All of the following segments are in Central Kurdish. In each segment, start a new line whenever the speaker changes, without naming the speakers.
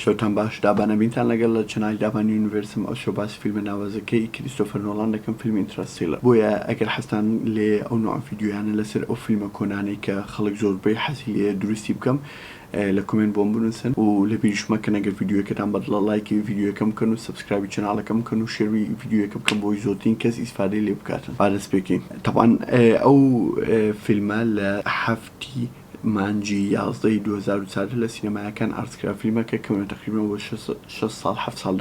شەوتان باش دابانە بینتان لەگەڵ لە channel ی دابان Universe م ئەوشەو باسی فیلمە ناوازەکەی کریستۆفەر نۆڵان دەکەم فیلمی Interstellar بۆیە ئەگەر حەزتان لێیە ئەو نوعە ڤیدیۆیانە لەسەر ئەو فیلمە کۆنانەی کە خەڵک زۆربەی حەزی لێیە دروستی بکەم لە comment بۆم بنوسن و لەبیریش مەکەن ئەگەر ڤیدیۆیەکەتان بەدڵە لایکی ڤیدیۆیەکەم بکەن و subscribe ی channel ەکەم بکەن و share ی ڤیدیۆیەکە بکەن بۆی زۆرترین کەس ئیسفادەی لێ بکاتن با دەست پێکەین تەبعەن ئەو فیلمە لە هەفتی مانگی 11 ی 2014 لە سینەمایەکان عەرز کرا فیلمەکە کەونە تەقریبەن بۆ شەش ساڵ حەفت ساڵ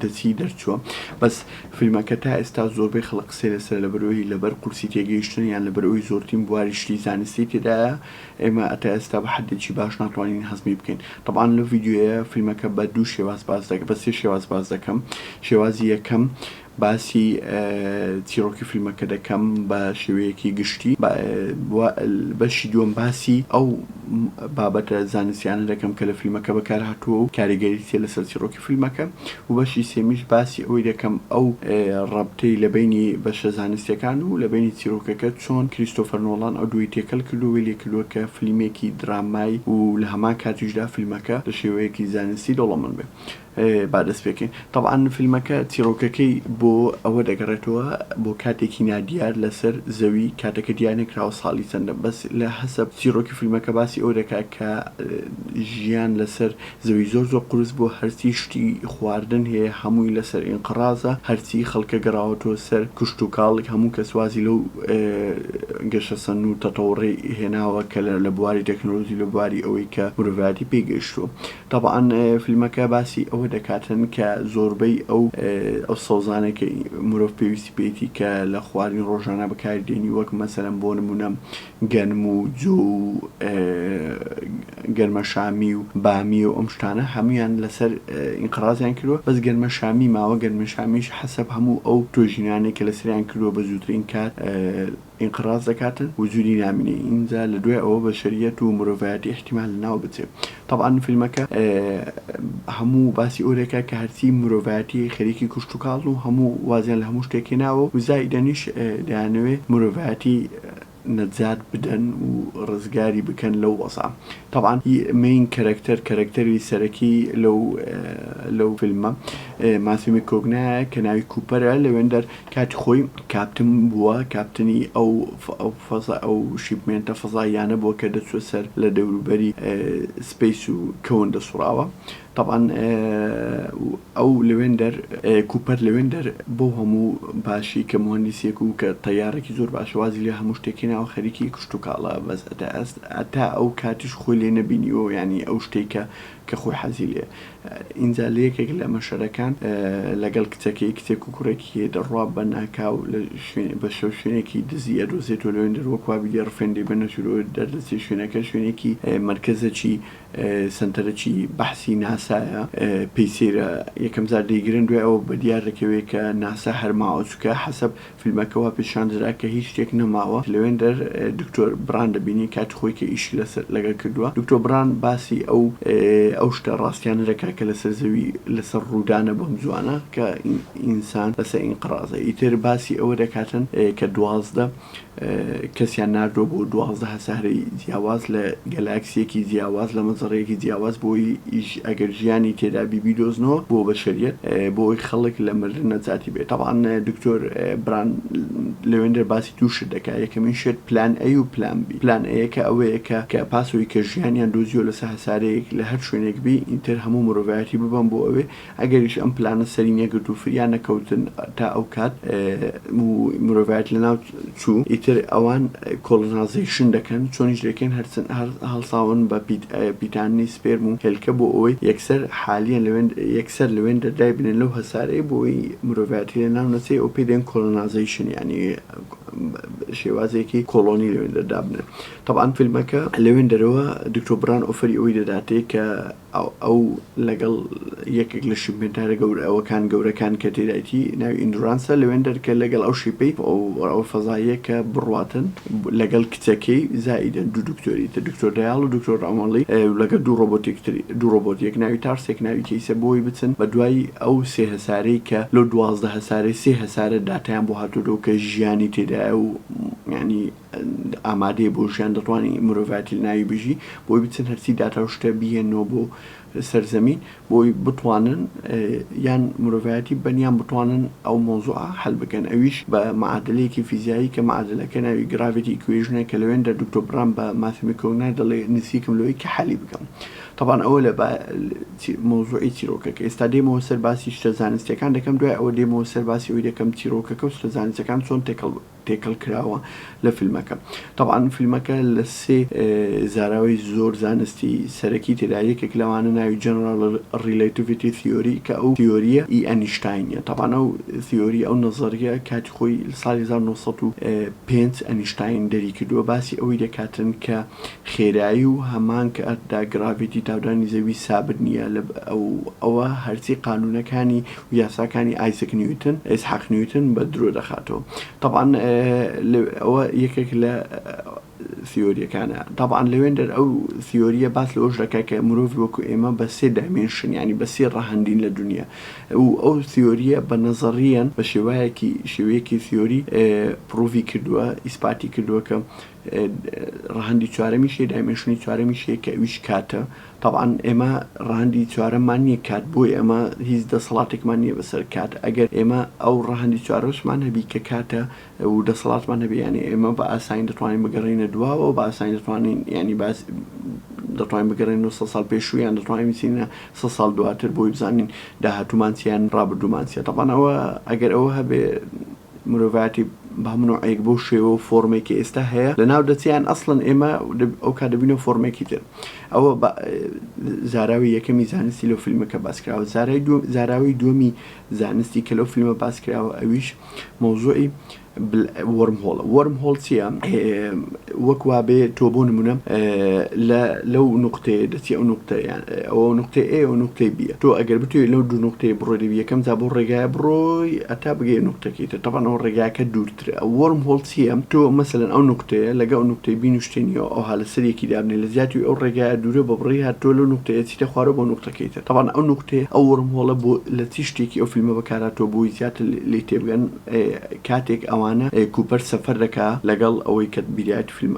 دەچی دەرچووە بەس فیلمەکە تا ئێستا زۆربەی خەڵک قسەی لەسەرە لەبەرئەوەی لەبەر قورسی تێگەیشتن یان لەبەرئەوەی زۆرترین بواری شتی زانستی تێدایە ئێمە تا ئێستا بە حەدێکی باش ناتوانین هەزمی بکەین تەبعەن لەو ڤیدیۆیە فیلمەکە بە دوو شێواز باس دەکەم بە سێ شێواز باس دەکەم شێوازی یەکەم باسی چیڕۆکی فیلمەکە دەکەم بە شێوەیەکی گشتی بەشی دووەم باسی ئەو بابەتە زانستیانە دەکەم کە لە فیلمەکە بەکارهاتووە و کاریگەری چیە لەسەر چیڕۆکی فیلمەکە و بەشی سێمیش باسی ئەوەی دەکەم ئەو ڕەبتەی لە بەینی بەشە زانستیەکان و لە بەینی چیرۆکەکە چۆن کریستۆفەر نۆڵان ئەو دووی تێکەل کردووە وی لێکردووە کە فلیمێکی درامای و لە هەمان کاتیشدا فیلمەکە لە شێوەیەکی زانستی دەوڵەمەند بێ. با دەست پێکەین. تەبعەن فیلمەکە چیڕۆکەکەی بۆ ئەوە دەگەڕێتەوە بۆ کاتێکی نادیار لەسەر زەوی کاتەکە دیار نەکراوە ساڵی چەندە بەس لە حەسەب چیڕۆکی فیلمەکە باسی ئەوە دەکات کە ژیان لەسەر زەوی زۆر زۆر قورس بووە هەرچی شتی خواردن هەیە هەمووی لەسەر ئینقڕازە هەرچی خەڵکە گەڕاوەتەوە سەر کشتوکاڵ هەموو کەس وازی لەو گەشەسەند و تەتەوڕەی هێناوە کە لە بواری تەکنۆلۆجی لە بواری ئەوەی کە مرۆڤایەتی پێی گەیشتووە. تەبعەن فیلمەکە باسی ئەوە دەکاتن کە زۆربەی ئەو ئەو سەوزانەی کە مرۆڤ پێویستی پێیتی کە لە خواردنی ڕۆژانە بەکاری دێنی وەک مەسەلەن بۆ نمونە گەنم و جۆ و گەرمەشامی و بامی و ئەم شتانە هەمویان لەسەر ئینقرازیان کردووە بەس گەرمەشامی ماوە گەرمەشامیش حەسەب هەموو ئەو توێژینانەی کە لەسەریان کردووە بە زووترین کات ئینقراز دەکاتن وجودی نامینێ ئینجا لە دوای ئەوە بەشەریەت و مرۆڤایەتی ئیحتیمال لە ناو بچێ تەبعەن فیلمەکە هەموو باسی ئەو دەکا کە هەرچی مرۆڤایەتی خەریکی کوشتوکاڵن و هەموو وازیان لە هەموو شتێک هێناوە و زائیدەنیش دەیانەوێ مرۆڤایەتی نەجات بدەن و ڕزگاری بکەن لەو وەزعە تەبعەن main character کەرەکتەری سەرەکی لەو لەو فیلمە ماسیو میکۆگنایە کە ناوی کوپەرە لەوێندەر کاتی خۆی کاپتن بووە، کاپتنی ئەو فەزا ئەو shipment ە فەزاییانە بووە کە دەچووە سەر لە دەوروبەری space و کەون دەسوڕاوە. تەبعەن ئەو لەوێندەر کوپەر لەوێندەر بەو هەموو باشی کە موهەندیسێک و کە تەیارێکی زۆر باشە وازی لە هەموو شتێک هێناوە خەریکی کشتوکاڵە بەس هەتا ئێست هەتا ئەو کاتیش خۆی لێ نەبینیوە یانی ئەو شتەی کە کە خۆی حەزی لێیە. ئینجا لە یەکێک لە مەشەرەکان لەگەڵ کچەکەی، کچێک و کوڕێکی هەیە، دەڕوا بە ناکاو لە شوێن بە شەو شوێنێکی دزی ئەدۆزێتەوە لەوێن دەر وەک وابی لێ ڕفێن دەیبەنە ژوورەوە دەردەچێ شوێنەکە شوێنێکی مەرکەزەکی سەنتەرەکی بەحسی ناسایە پێی سەیرە یەکەم جار دەیگرن دوای ئەوە بە دیار دەکەوێ کە ناسا هەر ماوە چونکە حەسەب فیلمەکە وا پیشان درا کە هیچ شتێک نەماوە لەوێندەر دکتۆر بران دەبینی کاتی خۆی کە ئیشی لەسەر لەگەڵ کردووە دکتۆر بران باسی ئەو ئەو شتە ڕاستیانە دەکات کە لەسەر زەوی لەسەر ڕوودانە بەم زوانە کە ئینسان لەسەر ئینقرازە ئیتر باسی ئەوە دەکاتن کە 12 کەسیان ناردووە بۆ 12 هەسارەی جیاواز لە گەلاکسیەکی جیاواز لە مەجەڕەیەکی جیاواز بۆی ئەگەر ژیانی تێدا بی بیدۆزنەوە بۆ بەشەریەت بۆی خەڵک لە مردن نەجاتی بێت تەبعەن دکتۆر بران لەوێندەر باسی دوو شت دەکات یەکەمین شت plan A و plan B plan A یەکە ئەوەیە کە کە پاسەوەی کە ژیانیان دۆزیەوە لەسەر هەسارەیەک لە هەر شوێنێک بی ئیتر هەموو مرۆڤایەتی ببەن بۆ ئەوێ ئەگەریش ئەم پلانە سەری نەگرت و فریا نەکەوتن تا ئەو کات و مرۆڤایەت لەناو چوو ئیتر ئەوان colonization دەکەن چۆنیش دەکەن هەرچەند هەر هەڵساون بە پیتاندنی sperm و هێلکە بۆ ئەوەی یەکسەر حالیەن لەوێن یەکسەر لەوێن دەردای بنێن لەو هەسارەی بۆ ئەوەی مرۆڤایەتی لەناو نەچێ ئەو پێی دەن colonization یانی شێوازێکی کۆڵۆنی لەوێن دەردابنێن تەبعەن فیلمەکە لەوێن دەرەوە دکتۆر بران offer ی ئەوەی دەداتێ کە ئەو لەگەڵ یەکێک لە shipment ە هەرە گەورە ئەوەکان گەورەکان کە تێدایتی ناوی Endurance ە لەوێندەر کە لەگەڵ ئەو ship ەی ئەو فەزاییە کە بڕواتن لەگەڵ کچەکەی زائیدەن دوو دکتۆری تر دکتۆر دایاڵ و دکتۆر ڕامۆڵی لەگەڵ دوو ڕۆبۆتێک تری دوو ڕۆبۆت یەک ناوی تارس یەک ناوی کەیسە بۆی بچن بە دوای ئەو سێ هەسارەی کە لەو 12 هەسارەی سێ هەسارە داتایان بۆ هاتووەتەوە کە ژیانی تێدایە و یانی. ئامادەیە بۆ ژیان دەتوانی مرۆڤایەتی لە ناوی بژی بۆی بچن هەرچی داتا و شتە بیهێننەوە بۆ سەر زەمین بۆی بتوانن یان مرۆڤایەتی ببەن یان بتوانن ئەو مەوزوعە حەل بکەن ئەویش بە معادلەیەکی فیزیایی کە معادلەکە ناوی gravity equation ە کە لەوێندە دکتۆر بران بە ماثیو مکۆنای دەڵێ نزیکم لەوەی کە حەلی بکەم تەبعەن ئەوە لە مەوزوعی چیرۆکەکە ئێستا دێمەوە سەر باسی شتە زانستیەکان دەکەم دوای ئەوە دێمەوە سەر باسی ئەوی دەکەم چیرۆکەکە و شتە زانستیەکان چۆن تێکەڵ تێکەڵ کراوە لە فیلمەکە. تەبعەن فیلمەکە لە سێ زاراوەی زۆر زانستی سەرەکی تێدا یەکێک لەوانە ناوی General Relativity Theory کە ئەو تیۆرییە ئی ئەنیشتاین ە. تەبعەن ئەو تیۆری ئەو نەزەرییە کاتی خۆی لە ساڵی 1905 ئەنیشتاین دەری کردووە باسی ئەوەی دەکاتن کە خێرایی و هەمان کاتدا gravity تاودانی زەوی سابت نییە لە ئەوە هەرچی قانوونەکانی و یاساکانی ئایزک نیوتن، ئیسحاق نیوتن، بە درۆ دەخاتەوە. تەبعەن ئەوە یەکێک لە تیۆرییەکانە. تەبعەن لەوێندەر ئەو تیۆرییە باس لەوەش دەکات کە مرۆڤی وەکو ئێمە بە سێ dimension یانی بە سێ ڕەهەندین لە دونیا و ئەو تیۆرییە بە نەزەڕییەن بە شێوایەکی شێوەیەکی تیۆری prove ی کردووە ئیسپاتی کردووە کە ڕەهەندی چوارەمیش هەیە dimension ی چوارەمیش هەیە کە ئەویش کاتە. تەبعەن ئێمە ڕەهەندی چوارەممان نییە کات بۆیە ئێمە هیچ دەسەڵاتێکمان نییە بەسەر کات ئەگەر ئێمە ئەو ڕەهەندی چوارەشمان هەبی کە کاتە و دەسەڵاتمان هەبی یانی ئێمە بە ئاسانی دەتوانین بگەڕێینە دواوە بە ئاسانی دەتوانین یانی باس دەتوانین بگەڕێینەوە سە ساڵ پێشوو یان دەتوانین بچینە سە ساڵ دواتر بۆی بزانین داهاتوومان چییە یان ڕابردوومان چییە تەبعەن ئەوە ئەگەر ئەوە هەبێ مرۆڤایەتی بە هەموو نەوعێک بەو شێوە و فۆرمەی کە ئێستا هەیە لەناو دەچێ یان ئەسڵەن ئێمە ئەو کات دەبینەوە فۆرمێکی تر ئەوە بە زاراوی یەکەمی زانستی لەو فیلمەکە باس کراوە زارای دووەم زاراوی دووەمی زانستی کە لەو فیلمە باس کراوە ئەویش مەوزوعی wormhole ە wormhole چییە وەک وابێ تۆ بۆ نمونە لە لەو نوقتەیە دەچی ئەو نوقتەیە ئەوە نوقتەی A و نوقتەی B تۆ ئەگەر بتوێ لەو دوو نوقتەیە بڕۆی دەبی یەکەم جا بۆ ڕێگایە بڕۆی ئەتا بگەیە نوقتەکەی تر تەبعەن ئەو ڕێگاکە دوورترە wormhole چییە تۆ مەسەلەن ئەو نوقتەیە لەگە ئەو نوقتەی بینوشتێنیەوە ئەوها لەسەر یەکی دابنێ لە جیاتی ئەو ڕێگایە دوورە بە بڕی هەر تۆ لەو نوقتەیە چیتە خوارەوە بۆ نوقتەکەی تر تەبعەن ئەو نوقتەیە ئەو wormhole ە بۆ لە چی شتێکی ئەو فیلمە بەکارهاتووە بۆی زیاتر لێی تێبگەن کاتێک ئەوانە کوپەر سەفەر دەکا لەگەڵ ئەوەی کە بیدایەتی فیلم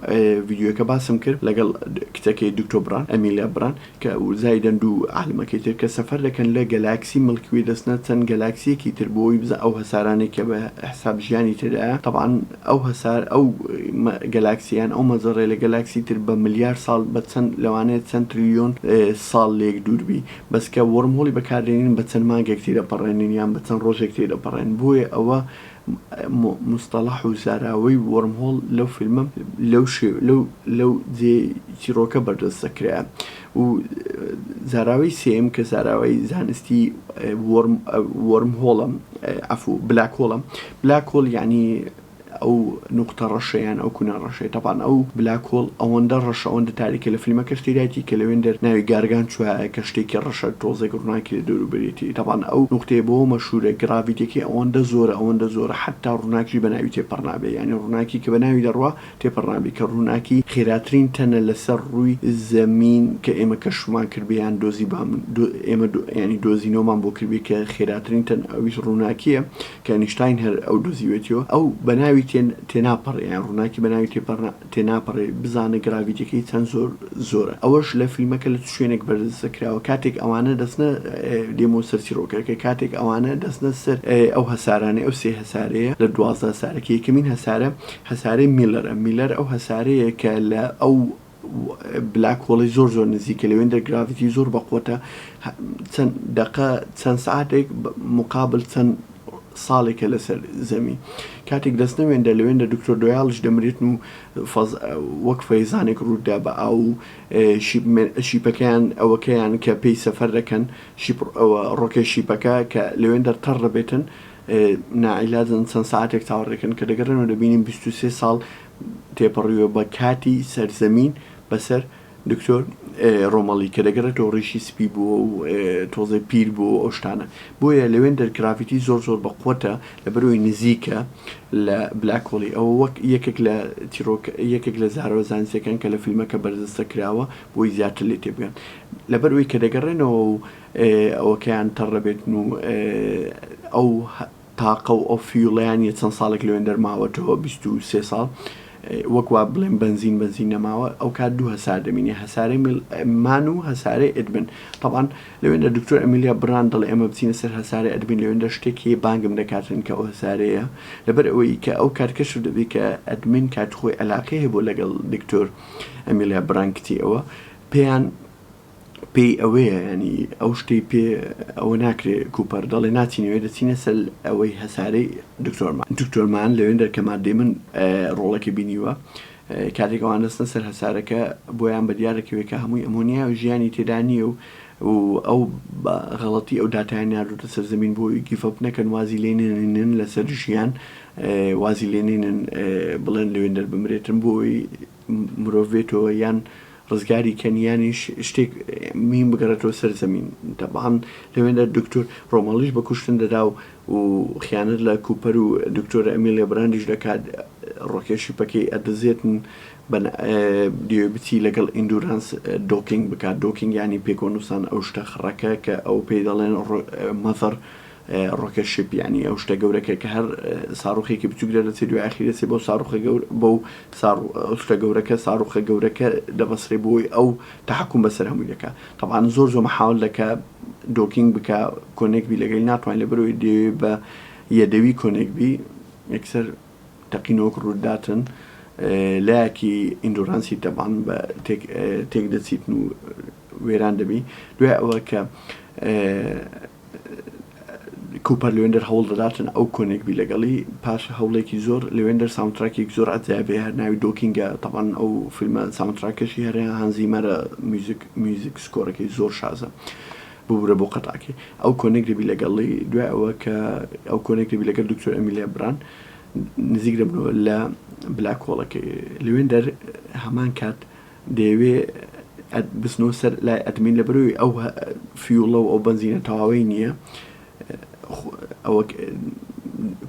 ڤیدیۆکە باسم کرد لەگەڵ کچەکەی دکتۆر بران ئەمیلیا بران کە زایدەن دوو عالمەکەی تر کە سەفەر دەکەن لە گەلاکسی Milky Way دەچنە چەند گەلاکسیەکی تر بۆی بزان ئەو هەسارانەی کە بە حساب ژیانی تێدایە تەبعەن ئەو هەسار ئەو گەلاکسیان ئەو مەجەڕەیە لە گەلاکسی تر بە ملیار ساڵ بە چەند لەوانەیە چەند تریلیۆن ساڵ لێک دوور بی بەس کە wormhole ی بەکاردێنین بە چەند مانگێک تێدەپەڕێنین یان بە چەند ڕۆژێک تێدەپەڕێن بۆیە ئەوە موستەڵەح و زاراوەی wormhole لەو فیلمە لەو شێ لەو لەو جێ چیڕۆکە بەردەست دەکرا و زاراوەی سێیەم کە زاراوەی زانستی worm wormhole ە عەفوو black hole ە black hole یانی ئەو نوقتە ڕەشە یان ئەو کونە ڕەشەی تەبعەن ئەو black hole ئەوەندە ڕەشە ئەوەندە تاریکە لە فیلمەکەش تێدایتی کە لەوێندەر ناوی گارگانچوایە کە شتێکی ڕەشە تۆزێک ڕووناکی لە دەوروبەریەتی تەبعەن ئەو نوقتەیە بەوە مەشهورە gravity ەکەی ئەوەندە زۆرە ئەوەندە زۆرە حەتا ڕووناکیش بەناوی تێپەڕ نابێ یانی ڕووناکی کە بەناوی دەڕوا تێپەڕ نابی کە ڕووناکی خێراترین تەنە لەسەر ڕووی زەمین کە ئێمە کەشفمان کردبێ یان دۆزیبام ئێمە یانی دۆزینەوەمان بۆ کردبێ کە خێراترین تەن ئەویش ڕووناکیە کە ئەنیشتاین هەر ئەو دۆزیوێتیەوە ئەو بەناوی تێ تێناپەڕێ یان ڕووناکی بەناوی تێپەڕ تێناپەڕێ بزانە gravity ەکەی چەند زۆر زۆرە ئەوەش لە فیلمەکە لە چ شوێنێک بەرجەستە کراوە کاتێک ئەوانە دەچنە دێمەوە سەر چیڕۆکەکە کاتێک ئەوانە دەچنە سەر ئەو هەسارانەی ئەو سێ هەسارەیە لە 12 هەسارەکە یەکەمین هەسارە هەسارەی میلەرە میلەر ئەو هەسارەیە کە لە ئەو black hole ی زۆر زۆر نزیکە لەوێندەر gravity زۆر بەقوەتە چەند دەقە چەند سعاتێک مقابل چەند ساڵێکە لەسەر زەمی کاتێک دەستنە وێندە لەوێندە دکتۆر دۆیاڵش دەمرێتن و وەک فەیزانێک ڕوودا بە ئاو و ship ەکەیان ئەوەکەیان کە پێی سەفەر دەکەن ship ئەوە ڕۆکەی ship ەکە کە لەوێندەر تەڕ دەبێتن ناعیلاجن چەند ساعتێک چاوەڕێکن کە دەگەڕێنەوە دەبینین 23 ساڵ تێپەڕیوە بە کاتی سەرزەمین بەسەر دکتۆر ڕۆمەڵی کە دەگەڕێتەوە ڕیشی سپی بووە و تۆزێ پیر بووە و ئەو شتانە بۆیە لەوێندەر gravity زۆر زۆر بە قوتە لەبەرەوەی نزیکە لە black hole ی ئەوە وەک یەکێک لە چیرۆک یەکێک لە زارەوە زانستیەکان کە لە فیلمەکە بەرجەستە کراوە بۆی زیاتر لێ تێبگەن لەبەرەوەی کە دەگەڕێنەوە و ئەوەکەیان تەڕ دەبێتن و ئەو تاقە و ئەو fuel ەیان نیە چەند ساڵێک لەوێندەر ماوەتەوە 23 ساڵ. وەک وا بڵێم بەنزین بەنزین نەماوە ئەو کات دوو هەسار دەمینێ هەسارەی میل مان و هەسارەی ئەدمن تەبعەن لەوێندە دکتۆر ئەمیلیا بڕان دەڵێ ئێمە بچینە سەر هەسارەی ئەدمین لەوێندە شتێک هەیە بانگم دەکاتن کە ئەو هەسارەیە لەبەر ئەوەی کە ئەو کات کەشف دەبی کە ئەدمین کات خۆی عەلاقەی هەبوو لەگەڵ دکتۆر ئەمیلیا بران کچی ئەوە پێیان پێی ئەوەیە ینی ئەو شتەی پێ ئەوە ناکرێ کوپەر دەڵێ ناچینەوەی دەچینە سەر ئەوەی هەسارەی دکتۆرمان دکتۆرمان لەوێن دەرکە مات دەیمن ڕۆڵەکە بینیوە کاتێک ئەوان دەستنە سەر هەسارەکە بۆیان بە دیار دەکەوێت کە هەمووی ئەمۆنیا و ژیانی تێدا نییە و و ئەو بە غەڵەتی ئەو داتایان ناردوتە سەر زەمین بۆی give up نەکەن وازی لێ نێنن لەسەر ژیان وازی لێ نێنن بڵێن لەوێندەر بمرێتن بۆی مرۆڤ بێتەوە یان ڕزگاری کەن یانیش شتێک میم بگەڕێتەوە سەر زەمین تەبعەن لەوێندەر دکتۆر ڕۆمەڵیش بە کوشتن دەدا و و خیانەت لە کوپەر و دکتۆرە ئەمیلیا براندیش دەکات rocket ship ەکەی ئەدزێتن بە دەیەوێ بچی لەگەڵ ئیندورانس docking بکات docking یانی پێکەوە ئەو شتە خڕەکە کە ئەو پێی دەڵێن mother rocket ship یانی ئەو شتە گەورەکە کە هەر ساڕوخێکی بچوک دەردەچێت دوای ئاخیر دەچێت بەو ساڕوخە گەور بەو شتە گەورەکە ساڕوخە گەورەکە دەبەسرێ بۆی ئەو تحکم بەسەر هەمووی دەکا تەبعەن زۆر زۆر محاول دەکا docking بکا connect بی لەگەلی ناتوانێت لەبەرئەوەی دەیەوێ بە یەدەوی connect بی یەکسەر تەقینەوەک ڕووداتن لایەکی ئیندورانسی تەبعەن بە تێک تێک دەچیتن و وێران دەبی دوای ئەوە کە کوپەر لوێندەر هەوڵ دەداتن ئەو connect بی لەگەڵی پاش هەوڵێکی زۆر لوێندەر soundtrack ێک زۆر عەجایبێ هەر ناوی Docking ە تەبعەن ئەو فیلمە soundtrack ەشی هەر هانز زیمەرە میوزیک میوزیک score ەکەی زۆر شازە ببورە بۆ قەتعەکەی ئەو connect دەبی لەگەڵی دوای ئەوە کە ئەو connect دەبی لەگەڵ دکتۆر ئەمیلیا بران نزیک دەبنەوە لە black hole ەکەی لوێندەر هەمان کات دەیەوێ بچنەوە سەر لای ئەدمین لەبەرئەوەی ئەو fuel ە و ئەو بەنزینە تەواوەی نییە ئەوە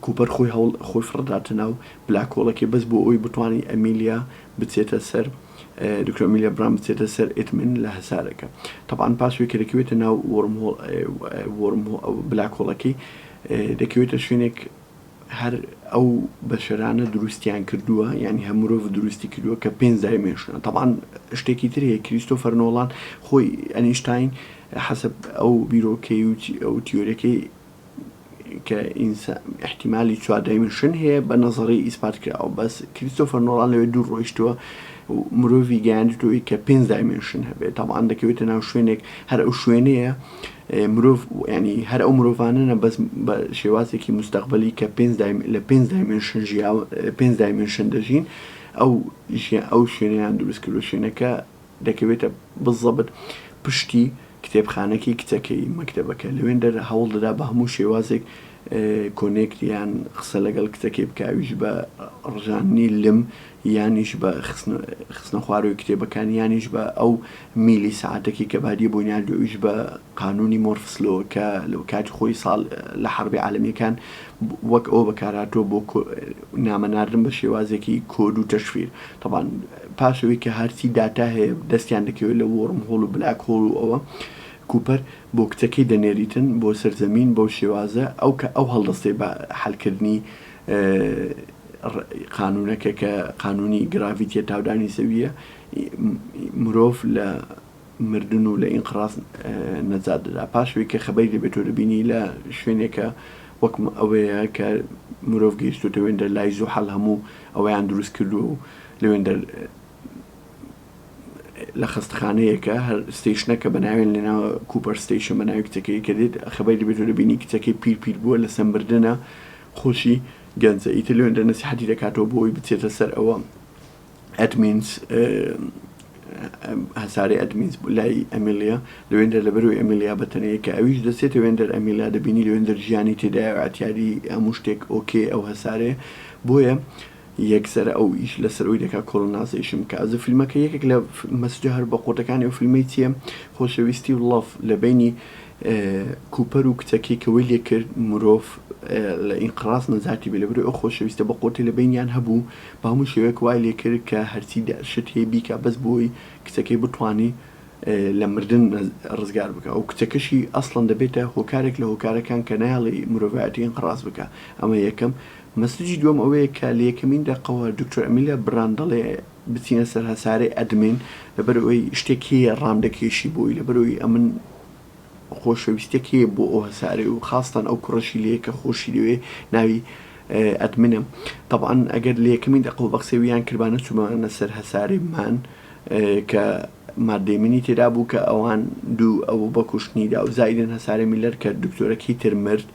کوپەر خۆی هەوڵ خۆی فڕداتە ناو black hole ەکەی بەس بۆ ئەوی بتوانانی ئەمیلیا بچێتە سەر دکتۆر ئەمیلیا بران بچێتە سەر ئەدمین لە هەسارەکە تەبعەن پاش وی کە دەکەوێتە ناو wormhole worm black hole ەکەی دەکەوێتە شوێنێک هەر ئەو بەشەرانە دروستیان کردووە یانی هەر مرۆڤ دروستی کردووە کە پێنج dimension ە تەبعەن شتێکی تر هەیە کریستۆفەر نۆڵان خۆی ئەنیشتاین حەسەب ئەو بیرۆکەی و ئەو تیۆرەکەی کە ئینسان احتیمالی چوار dimension هەیە بە نەزەڕی ئیسپات کراوە بەس کریستۆفەر نۆڵان لەوێ دوور ڕۆیشتووە مرۆڤی گەیاندووی کە پێنج dimension هەبێت تەبعەن دەکەوێتە ناو شوێنێک هەر ئەو شوێنەیە مرۆڤ یانی هەر ئەو مرۆڤانەنە بەس بە شێوازێکی مستەقبەلی کە پێنج دایم لە پێنج dimension ژیاو پێنج dimension دەژین ئەو ژیان ئەو شوێنەیان دروست کردو شوێنەکە دەکەوێتە بزەبت پشتی کتێبخانەکەی کچەکەی مەکتەبەکە لەوێندەر هەوڵ دەدا بە هەموو شێوازێک connect یان قسە لەگەڵ کچەکەی بکا ئەویش بە ڕژاندنی لم یانیش بە خستنە خوارەوەی کتێبەکان یانیش بە ئەو میلی سەعاتەکەی کە بادیە بۆی ناردووە ئەویش بە قانونی Murphy's law کە لە کاتی خۆی ساڵ لە حەربی عالەمیەکان وەک ئەوە بەکارهاتووە بۆ نامە ناردن بە شێوازێکی کۆد و تەشفیر تەبعەن پاش ئەوەی کە هەرچی داتا هەیە دەستیان دەکەوێت لە wormhole و black hole و ئەوە کوپەر بۆ کچەکەی دەنێریتن بۆ سەر زەمین بەو شێوازە ئەو کە ئەو هەڵدەستێ بە حەلکردنی قانونەکە کە قانونی gravity یە تاودانی زەویە مرۆڤ لە مردن و لە ئینقراز نەجات دەدا پاش وی کە خەبەری دەبێتەوە دەبینی لە شوێنێکە وەک ئەوەیە کە مرۆڤ گەیشتوتە وێندەر لای زوحەل هەموو ئەوەیان دروست کردووە و لەوێندەر لە خەستخانەیەکە هەر station ەکە بە ناوێن لە ناو کوپەر station بە ناوی کچەکەی کە دێت خەبەری دەبێتەوە دەبینی کچەکەی پیر پیر بووە لەسەر مردنە خۆشی گەنجە ئیتر لەوێندە نەسیحەتی دەکاتەوە بۆ ئەوەی بچێتە سەر ئەوە ئەدمینس هەسارەی ئەدمینس لای ئەمیلیا لەوێندەر لەبەرەوەی ئەمیلیا بەتەنەیە کە ئەویش دەچێتە وێندەر ئەمیلیا دەبینی لەوێندەر ژیانی تێدایە و ئەتیادی هەموو شتێک okay ئەو هەسارەیە بۆیە یەکسەر ئەو ئیش لەسەر ئەوی دەکا colonization بکا ئەزە فیلمەکە یەکێک لە message ە هەر بەقوەتەکانی ئەو فیلمەی چییە خۆشەویستی و love لە بەینی کوپەر و کچەکەی کە وەی لێ کرد مرۆڤ لە ئینقراز نەجاتی بێ لەبەرئەوەی ئەو خۆشەویستە بە قوتی لە بەینیان هەبوو بە هەموو شێوەیەک وای لێ کرد کە هەرچی شت هەیە بیکا بەس بۆی کچەکەی بتوانی لە مردن ڕزگار بکا و کچەکەشی ئەسڵەن دەبێتە هۆکارێک لە هۆکارەکان کە نایەڵی مرۆڤایەتی ئینقراز بکا ئەمە یەکەم. message ی دووەم ئەوەیە کە لە یەکەمین دەقەوە دکتۆر ئەمیلیا براند دەڵێ بچینە سەر هەسارەی ئەدمین لەبەرئەوەی شتێک هەیە ڕام دەکێشی بۆی لەبەرئەوەی ئەمن خۆشەویستیەک هەیە بۆ ئەو هەسارەی و خاستان ئەو کوڕەشی لێیە کە خۆشی دەوێ ناوی ئەدمنە تەبعەن ئەگەر لە یەکەمین دەقەوە بە قسەی ویان کردبا نەچووبانە سەر هەسارەی مان کە مات دەیمنی تێدا بوو کە ئەوان دوو ئەو بە کوشتنی دا و زایدن هەسارەی میلەر کە دکتۆرەکەی تر مرد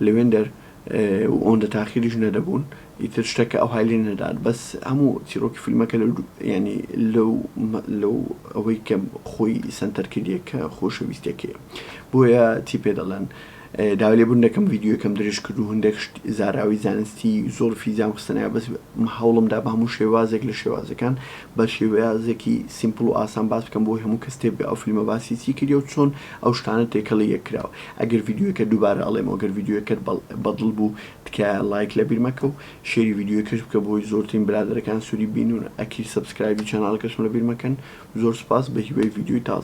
لەوێندەر و ئەوەندە تاخیریش نەدەبوون ئیتر شتەکە ئەوهای لێ نەدات بەس هەموو چیرۆکی فیلمەکە لەو یانی لەو لەو ئەوەی کە خۆی سەنتەر کردیە کە خۆشەویستیەکەیە بۆیە چی پێ دەڵێن داوای لێبوردن دەکەم ڤیدیۆکەم درێژ کرد و هەندێک شت زاراوەی زانستی زۆر فیزیام خستە ناوی بەس هەوڵم دا بە هەموو شێوازێک لە شێوازەکان بە شێوازێکی simple و ئاسان باس بکەم بۆی هەموو کەس تێبگا ئەو فیلمە باسی چی کردیە و چۆن ئەو شتانە تێکەڵی یەک کراوە ئەگەر ڤیدیۆکە دووبارە ئەڵێمەوە گەر ڤیدیۆکەت بەدڵ بوو تکایە ڵایک لەبیر مەکە و share ی ڤیدیۆکەش بکە بۆی زۆرترین برادەرەکان سوودی بینن ئەکید subscribe ی channel ەکەشم لەبیر مەکەن زۆر سوپاس بەهیوای ڤیدیۆی تازە.